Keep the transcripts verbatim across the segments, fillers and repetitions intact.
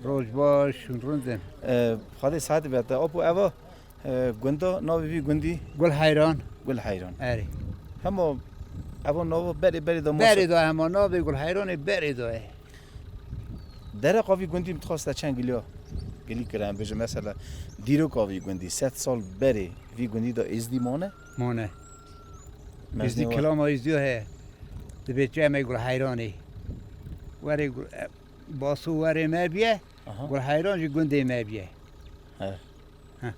Roj baş, hûn rind in. E, Xwedê sihet bide te. Apo, eva, e, gunda, navê vî gundî? Gul Heyran. Gul Heyran. Erê. Hema eva nava berê, berê de masa. Berê de hema navê Gul Heyranê berê de ye. Dereqa vî gundî min dixwest te çend giliya gilî kire, em bêjin mesela dîroka vî gundî, sed sal berê vî gundî de êzdî mane? Mane. Meznê Êzdî wa- kilama êzdî heye. Dibê çi em ê Gul Heyranê. Werê Gul, e, Baso werê me bûye, Aha. Gul Heyran jî gundê me bûye. He. Heh.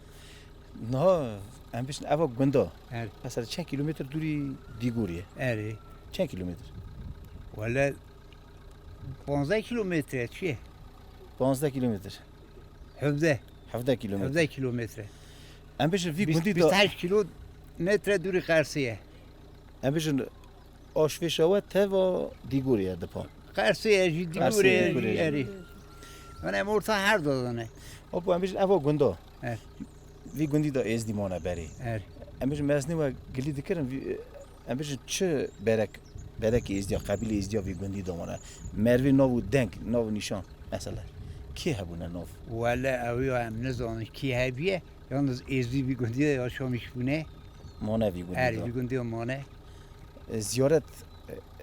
Niha em bêjin eva gunda. Her. Mesela çend kîlometr dûrî Dîgorê ye? Erê. Çend kîlometr? Wele panzdeh kîlometre çi ye? Panzdeh kîlometr. Hevdeh. Hevdeh kîlometr. Hevdeh kîlometre. Em bêjin vî Bîst, gundî de bîst heşt kîlometre dûrî Qersê ye. Em bêjin Aşvêşa we teva Dîgorê ye dipa. Qersê ye jî, Qersê Dîgorê ye jî, Dîgorê ye jî. Erê. Yanî em orta her dozane. Apo em bêjin eva gunda. Evet. Vî gundî de êzdî mane berê. Evet. Em bêjin meznê we gilî dikirin, vî, em bêjin çi berek, berekê êzdiya, qebîlê êzdiya vî gundî de mane. Mervê nav û deng, nav û nîşan, mesela. Kê hebûne nav? Wele ew ya em nizanin kê hebûye. Yalnız êzdî vî gundî de yaşamış bûne. Mane vî gundî Erê, de. Vî gundî mane. E, ziyaret,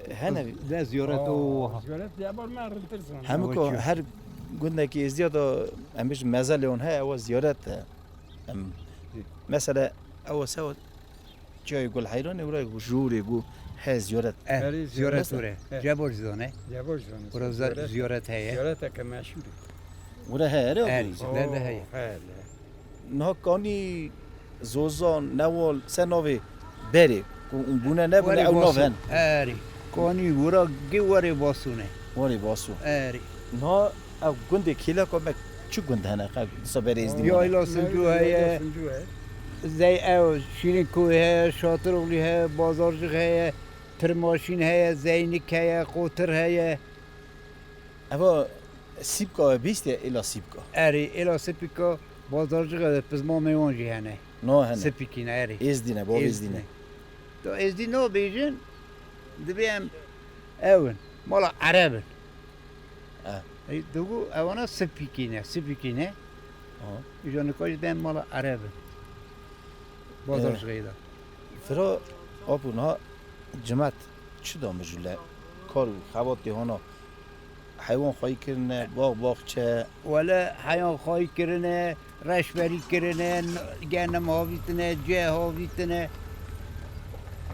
e, hene. Ne ziyaret o. Aa, ziyaret ya bar me rintir zan. Hemû Ewa ku çi? Her gundekî êzdiya da em bêjin mezelê wan heye, ewa ziyaret e. Em, mesela, ewa sewa çiyayê Gul Heyranê, ura jûrê gu he ziyaret. Eh, Erê, ziyaret ziyaret. Ure. Eh. Cebor zone. Cebor zone. Ura za-, ziyaret. Ziyaret heye. Ziyaret ke meşhur. Ura heye, erê, Erê, abi. Ber de heye. Oo, hele. Niha Kanî, Zozan, Newal, se navê berê, ku hûn bûne nebûne, Warê ew nav Baso. Hen. Erê. Kanî wira gê Warê Baso ne. Warê Baso. Erê. Niha ev gundê kêleka me çi gund hene? Qe disa berê êzdî mane. Yayla Sincû heye. Yayla Sincû heye. Zey ew Şîrînkoyê heye, Şatiroglî heye, Bazarcix heye, Tirmaşîn heye, Zeynik heye, Qotir heye. Eva Sîpka we bîstiye, êla Sîpka. Erê, êla Sîpka, Bazarcixê de pizmamê wan jî hene. No hene. Sipikî ne, erê. Êzdî ne, bavê Êzdî ne. Êzdî ne. To Êzdî nabêjin, dibê em ew in. Mala Ereb in. Eh. Ey, digo ewana Sipikî ne, Sipikî ne. Aha. Îja nika jî bên mala Ereb in. Bazarcixê de. Eh. Fira, apo niha cimet çi da mijûle? Kar û xebatê hona Heywan xweyî kirine, bax baxçe. Wele heyan xweyî kirine, reşberî kirine, n-, genim havîtine, cê havîtine.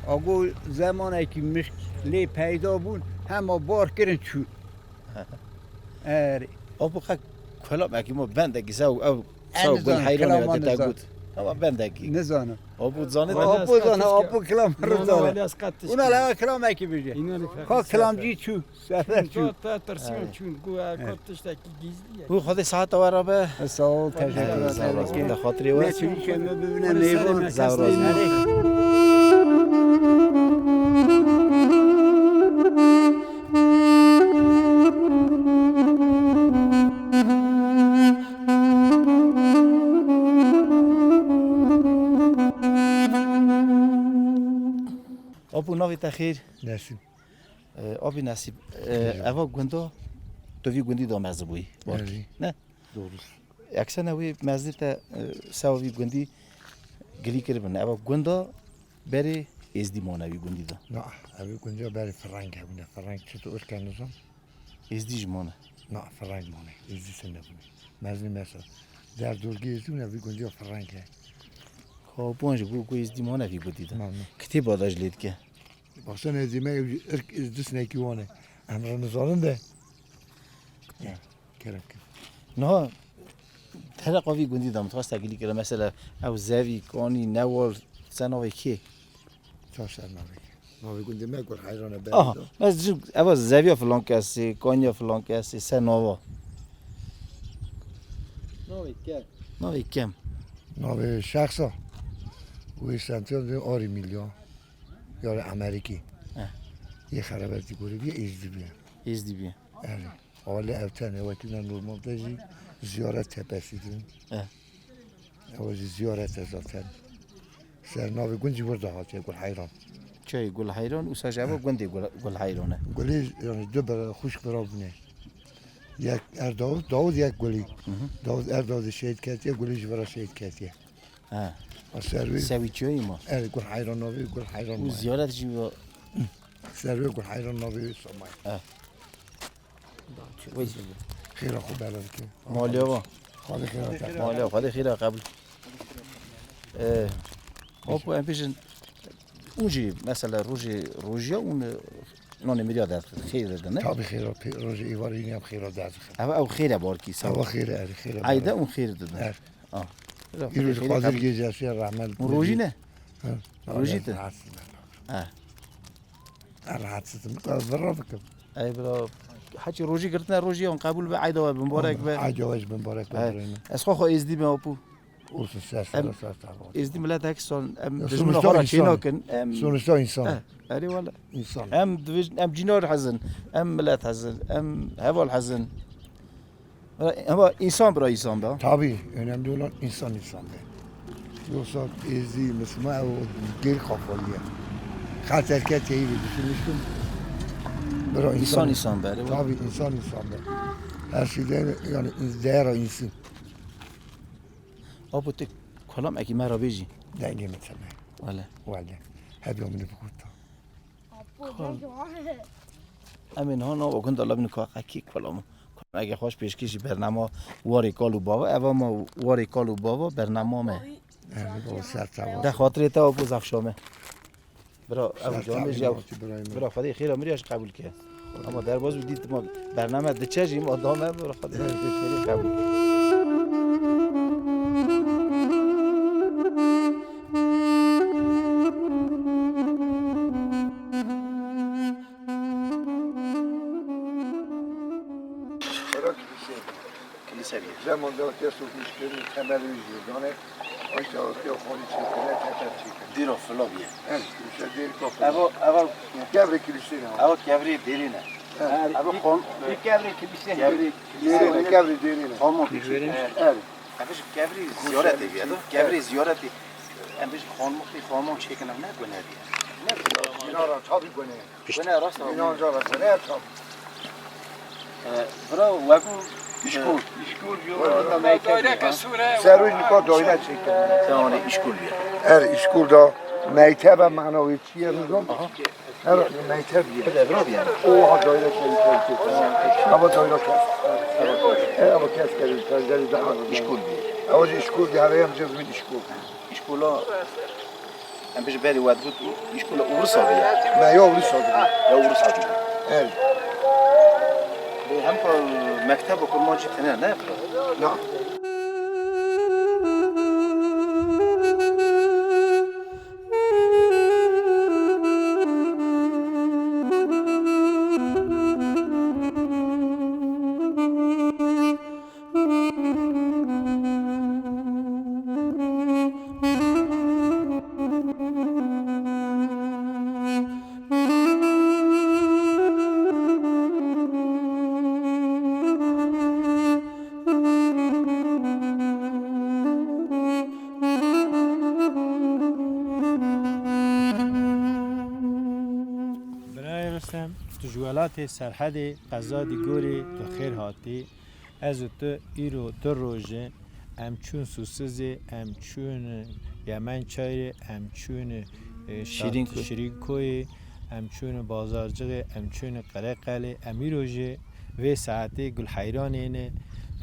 Ago zemanekî mişk lê peyda bûn, hema bar kirin çûn. Erê. Apo qe kulamekî ma bendekî sew ew En sew nizanim, Gul Heyranê kilama te nizanim. Got. Ama bendekî. Nizanim. Apo zanî. Apo zana, apo kilam Nana, nizane. Wele ez qet tişt Una la kilamekî bije. Înan Ka kilamcî çû. Sefer çû. Çûn, ta tirsiyon çûn, ku, e, Evet. Ka tiştekî gizlî ye. Ku Xwedê seheta we re be. Sağ ol, teşekkür ederim. Sağ olasın. De xatirê we. Ne çirîşe me bibine meyvan. Sağ olasın. Apo navê te xêr? Nesim. Ee, Abi Nesîb, ee, eva gunda, tu vî gundî de mezin bûyî, Erê. Ne? Doğru. Eksene wê mezinê te, ee, sewa vî gundî gilî kiribin. Eva gunda berê Êzdî mane vî gundî de? Na, ev gundî berê fireng hebûne. Fireng çi tu irke nizam? Êzdî jî mane? Na, fireng mane. Êzdî se nebûne. Mezinî mesela. Der dorgî Êzdî bûne, vî gundî fireng e. Ka bon jî ku, ku Êzdî mane vî gundî de. Na, na. Kitêba de jî lê dike. Baksana, ez yemek irk, ez disnekî wan e. Em re nizanin de. Ya. Kerem kir. Niha tereqa vî gundî de min xwest tekilî kira. Mesela ew Zevî, Kanî, Newal, se navê kê? Ça ser navê kê? Navê gundê me Gul Heyran e. Aha, berê de. Ez jim, eva Zeviya filan kesê, Kaniya filan kesê, se nava? Navê ke? Navê kem? Navê şexsa. Wê sentiyan de Arî Milya. Yarê Amerîkî. Eh. Yê xerebetî gorî bîye, Êzdî bîye. Êzdî bîye. Erê. Wele ev tenê wekî ne normal de jî ziyaret tepesî din. Eh. Ew jî ziyaret e zaten. Ser navê gund jî wir de hatiye Gul Heyran. Çayê Gul Heyran, ûsa jî ev gundê Gul, Gul Heyran e. Gulê, yani du bira, xwişk bira bûne. Yek Er Dawud, Dawud yek Gulî. Hı hı. Dawud Er Dawudê şehîd ketiye, Gulî jî vira şehîd ketiye. Ha. A ser wê Sewî çiyayî ma? Er Gul Heyran navê, Gul Heyran Û ma. Ziyaret jî wa. Ser wê Gul Heyran navê wê Somay. Ha. Wê Xêra xwe bela dike. Maliya wa. Xwedê xêra te. Maliya, Xwedê xêra qebûl. Ee, Apo em bêjin, ûn jî mesela rojê, rojiya ûn, e, nonê miriya derdixin, xêr didin, ne? Tabii xêra, pe-, rojê êvarî yîn em xêra derdixin. Ev, ew xêr e barkî, sağ ol. Ew xêr e, erê, xêr e. Eyde ûn xêr didin. Er. Ah. Îro ji Xêr Qadir qebûl. Gecesi ya rahmet. Ûn rojî ne? Ha. Rojî te? Rahatsız. Ha. Ez rahatsızım. Ez vira bikim. Ey bira, heçî rojî girtine, rojî wan qebûl be, eyda we bimbarek be. Eyda we jî bimbarek be, Ey. Birayê min. Ez xwe xwe êzdî me, Apo. Olsun, ser Em ser ser tamam. Êzdî miletek son, em Ya, dijmina sonuçta xwe re insan. Çênakin, em Sonuçta insan. Eh, erê wele. İnsan. Em divij-, em cînar hezin, em milet hezin, em heval hezin. Ama insan bira insan be. Tabii, önemli olan insan insan be. Yoksa Êzdî, Müslüman, o geri kafalı ya. Kaç erkek iyi bir düşünmüştüm. Bira insan. İnsan insan be, erê wele. Tabii, insan insan be. Her şeyde yani değer insan. Apo, tu kolamekî me re bêjî. Dengê min tune. Wele. Wele. Hediya min biguta. Apo, Kol- dengê wan. Em ê niha nava gunda labîn ka qekî kolamê. Kolameke xweş pêşkêşî bernama Warê Kal û Bava. Eva ma Warê Kal û Bava bernama me. Erê, baba, ser çava. De xatirê te, Apo, zaf şa me. Bira, ev camê jî ew. Bira, Xwedê xêra miriya jî qebûl ke. Ama derbas bû, dît ma bername diçe jî ma da me, bira, Xwedê xêrê qebûl ke. Bira, kilîse. Kilîse bî. Zeman de dest û pêşkirî temel wî jî dane. Aşta ortaya xorî çêkirine, teper çêkirine. Dêra fila bîye. Evet, işte dêr kapı. Eva, eva. Kevrê kilîsê ne? Eva kevrê dêrê ne. Evet. Eva xon-, bir kevrê kilîsê. Kevrê kilîsê ne, kevrê dêrê ne. Xormon pêşî. Evet. Eva ji kevrê ziyaretê bîye, da? Kevrê ziyaretê. Em bijî xormon, xormon çêkirine, ne gune bîye. Ne gune. Yara tabi gune. Gune rast. Yara rast. Ne tam. Ee, bira, wekû, e, Îşkol. Îşkol yo. Daireke sure. Serû niko daire çekin. Tamam, îşkol ya. Her îşkol da mektebe mana wê çi ye nizam? Aha. Her mekteb ye. Bir de bira bir yana. O ha daire çekin. Ama daire kes. E, ama kes gelin, pencere daha. İşkol bir. Ama îşkol bir, her yem cezmin îşkol. Îşkola, em bêjin berê we dibû, îşkola Ûrisa bû ya? Me ya Ûrisa dibû. Ya Ûrisa dibû. Evet. Bê hem pa mekteba kurmancî tine ne bira? Na. Birayê Rustem, tu ji welatê Serhedê, qeza Dîgorê, tu xêr hatî. Ez û tu îro du roj in, em çûn Sûsizê, em çûn Yemençayirê, em çûn Şîrînko. Şîrînkoyê, em çûne Bazarcixê, em çûne Qereqelê, em îro jî vê saetê Gulheyranê ne.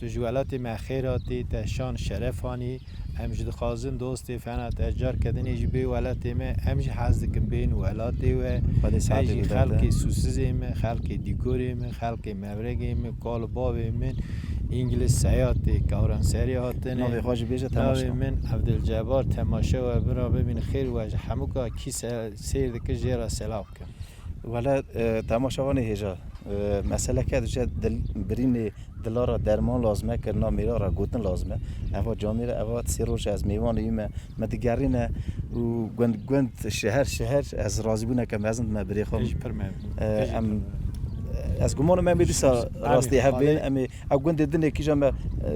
Tu ji welatê me xêr hatî, te şan şeref anî. Em jî dixwazin dostê fena te carke dinê jî bê welatê me. Em jî hez dikin bên welatê we. Xwedê saetê bide te. Em jî xelkê Sûsizê me, xelkê Dîgorê me, xelkê Mevregê me, kal û bavê min, Îngiliz seyatê Kawranserê hatine. Navê xwe jî bêje, temaşe. Navê min Evdilcebar, temaşe we bira bibîn xêr we ji hemûka kî se-, seyr dike jê re selam ke. Wele, e, temaşevanê hêja, e, meseleke dije dil, birînê dila re derman lazim e, kirina mêra re gotin lazim e. Eva camêr e, eva sê roj ez mêvanê wî me, me digerîne û gund gund, şeher şeher ez razîbûneke mezin dime birê xwe. Te jî pir memnun. E, Te jî em, pir memnun. Ez gumanim em ê dîsa Amîn. Rastî hev bên, Xwedê em ê ew gundê dinê kîja me, e,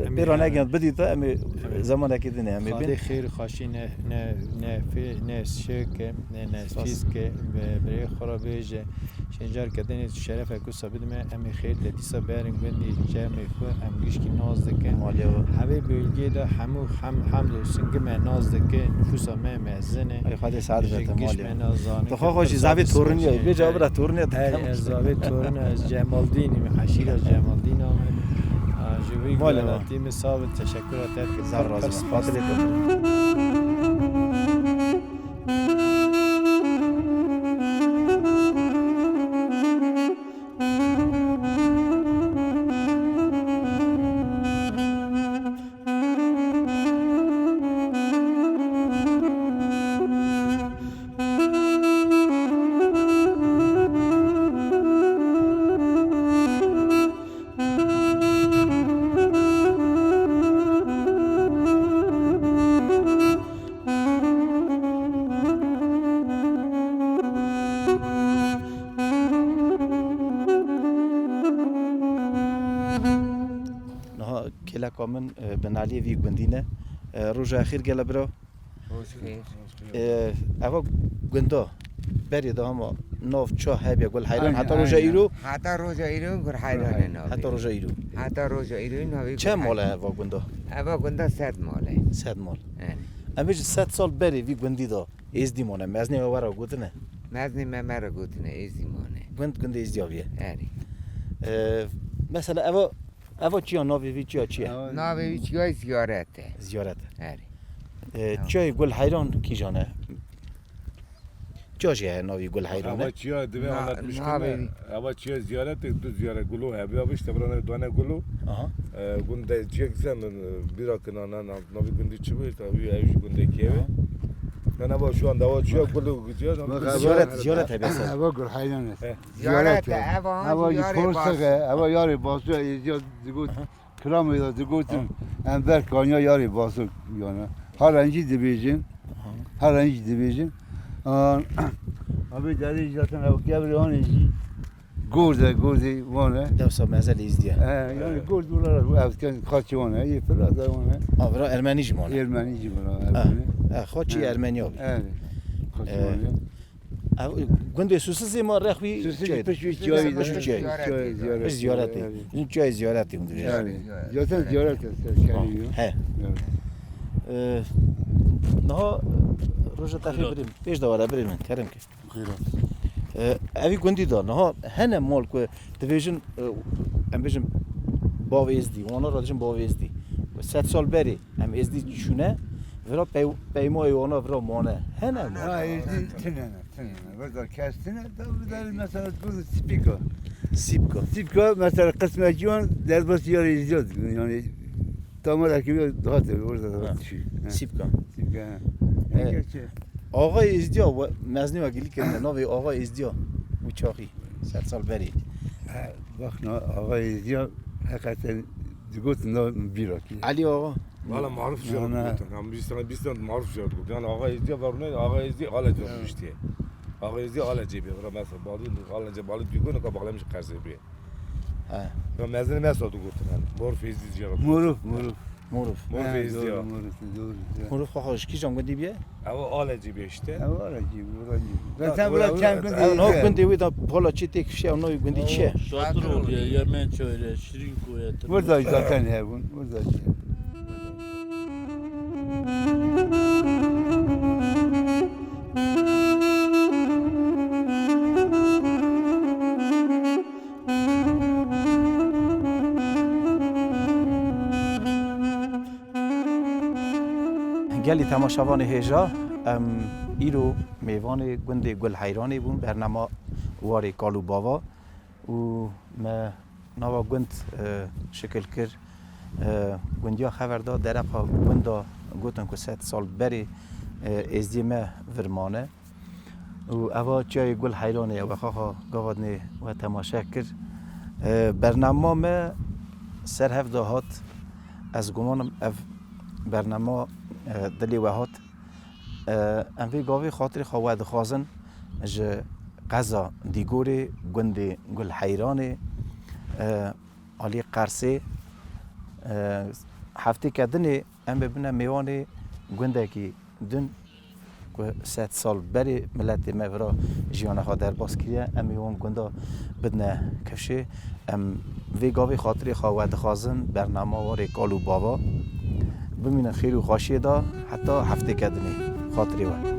Em ê pêra hev negihand bidîta, em ê Em ê zemanekê dinê em ê Xwedê bên. Xêr û xweşî ne, ne, ne fê, ne şêke, ne, ne Spas. Fîske, bi-, birê xwe re bêje. Şên carke dinê tu şerefek wisa bidime, em ê xêr te dîsa berin gundî cemê xwe, em gişkî naz dikin. Maliye we. Hevê bölgê de hemû hem, hem olsun gime naz dike, nüfusa me mezin e. Ay, Xwedê saet Ji bete, giş maliye me we. Naz zanin Te ki xwe xwe jî fırsat zavê torunî ye, istemşe. Bêje bira torunî ye. Ey, ez zavê torun, ez Cemaldînî me, eşîra Cemaldîn ame. Ha, ji wî Maliye we. Welatî me sabit, teşekkür ederim. Zaf razî bim. Xatirê te. Niha kêleka min, e, bi naliyê vî gundî ne. E, roja xêr gele bira. Roj xêr. E, eva gunda berê de hema nav ça hebiya Gulheyran heta roja îro? Heta roja îro Gulheyran e navê. Heta roja îro. Heta roja îro navê Gulheyran. Çend mal e eva gunda? Eva gunda sed mal e. Sed mal. Erê. Em bêjin sed sal berê vî gundî de êzdî mane. Meznê we were gotine? Meznê me me re gotine, êzdî mane. Gund, gundê êzdiya viye. Erê. E, mesela eva, eva çiya, navê vî çiya çi ye? Navê vî çiyayê Ziyaret e. Ziyaret e. Erê. E, çiyayê Gulheyran kîjan e? Çiya jî heye navî Gulheyran e? Eva çiya divê anlatmiş kime. Eva çiya ziyaret e, tu ziyaret gulo hebiya biş, te birane dane gulo. Aha. E, gunde çiya kise min, e, bira kinana, na-, navî gundi çi bû, işte, ew, ew jî gundekî ev e. Aha. Nana ba şu anda eva çiya gulo gidiyor. Ziyaret, ziyaret hebe sen. Eva Gulheyran e. He. Ziyaret e, eva Eva jî yarê Porsek e, eva yarê Basu e, ziyaret digot. Aha. Kilamê de digotin, em ber kanya yarê Basok, yani. Her encî dibêjin, Aha. Her encî dibêjin. An, abi derê zaten ew kevrê hanê jî gor de, gor de wan e. Dewsa mezhel êzdiye. E, yani gor dolar ev ken kaçê wan e, yê pira de wan e. Avra Ermenî jî mane. Ermenî jî mane, Ha, Ermenî. Ha, xaçî Ermenî abi. Evet. Kaçê wan e. Ev gundê Susizê ma rexwî Susiz çi? Pişt wî çiyayê Pişt çiyayê. Çiyayê ziyaret. Pişt ziyaretê. Evet. Hûn çiyayê ziyaretê hûn dibêjin. Yani, zaten ziyaret e, ser şerî yo. He. Evet. Ee, niha roja te xêr birê min. Pêş de were birê min, kerem ke. Xêr hat. Ee, evî gundî da. Niha hene mal ku dibêjin, e, em bêjin bavê Êzdî. Wana re dijin bavê Êzdî. Sed sal berê. Em êzdî çûne, vira pey-, peymayê wana vira mane. Hene mi? Ha, êzdî tine ne, tine ne. Vira kes tine, da vira mesela bu sipika. Sipka. Sipka, mesela qismekî wan derbas yarê êzdiya dibin, yani, tamara ki bir daha tabii, orada daha Ha. Düşüyor. Ha. Sipka. Sipka, ha. E, Gerçi. Axa Êzdiya, we-, meznê we gilî kirine, navê Axa Êzdiya, û çaxî, sed sal berê. Ha, bak, na, Axa Êzdiya, hakikaten digot na bîra ki. Elî Axa. Valla maruf jî digotin. Em bîst sene, bîst sene maruf jî digotin. Yani Axa Êzdiya var ne, Axa Êzdiya Alecê rûniştiye. Axa Êzdiya Alecê bê. Valla mesela Balî, Alecê Balî digotin ka bağlamış qerzê bê. He. Ya mezin mesela digotin yani. Maruf Êzdiya. Maruf, maruf. Maruf. Maruf Êzdiya. Doğru, maruf, doğru. Maruf xwe xwe ji kîjan gundî bîye? Ew Alecî bê işte. Ew Alecî, Alecî. Zaten bura çend gundî. Ew nav gundê wê de pola çê tê kişiye, ew navê gundî çi ye? Şatir oluyor, Yemen çayre, Şirin koyatı. Burada zaten hevun, burada. Gelî temaşevanê hêja, em îro mêvanê gundê Gul Heyranê bûn, bernama warê kal û bava û me nava gund, e, şikil kir. E, gundiya xever da, dereqa gunda gotin ku sed sal berê, e, êzdiyê me vir mane. Û eva çiyayê Gul Heyranê ye, we xaxa gava dinê we temaşe kir. E, bernama me ser hev de hat. Ez gumanim ev bernama, e, dilê we hat. E, em vê gavê xatirê xwe we dixwazin ji qeza Dîgorê, gundê Gul Heyranê, e, alî Qersê, e, heftêke dinê em bibine mêwanê gundekî din ku sed sal berê miletê me vira jiyana xwe derbas kiriye, em ê wan gunda bidine kifşê. Em vê gavê xatirê xwe we dixwazin, bernama warê kal û bava. Bimînin xêr û xweşiyê de, heta heftêke dinê. Xatirê we.